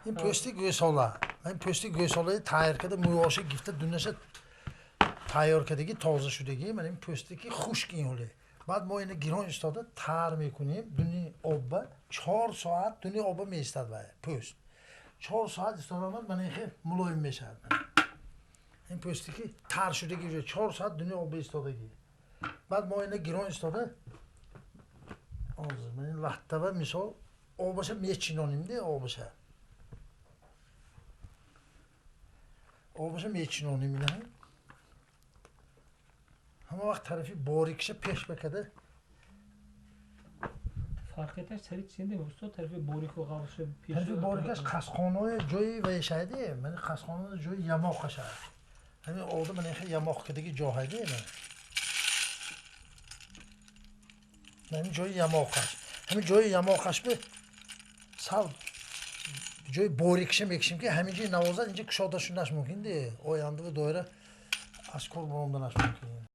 Ин пӯсти гӯсола, ин пӯсти гӯсолаи тайёр карда, мӯёша гифта, дунаша тайёр кардагӣ, тоза шудагӣ. Мана ин пӯсте ки хушк, ин ҳоле. Баъд мо ина гирон истода тар мекунем дуни обба, 4 соат дуни обба меистад. Вай пӯст 4 соат истода омад, мана ин хел мулоим мешавад. Ин пӯсте ки тар шудагӣ, 4 соат дуни обба истодагӣ. Баъд мо ина гирон истода латтава, мисол, обаша мечиноним де, обаша мечиноним. Ина ҳама вақт тарафи борикша пеш бакада. Фарқияташ сари чизе, устод, тарафи борику ғавша? Тарафи борикаш қасқонаи ҷои вайшайде, мани қасқона ҷои ямоқаша. Ҳамин одам мана ямоқ кадаги ҷоҳайде, ҳамин ҷои ямоқаш, ҳамин ҷои ямоқаш бе сал ҷои борикша мекишем, ки ҳамин ҷои навозад, инҷа кушода шуданаш мумкин де, оянда доира аз кор баромданаш мумкин.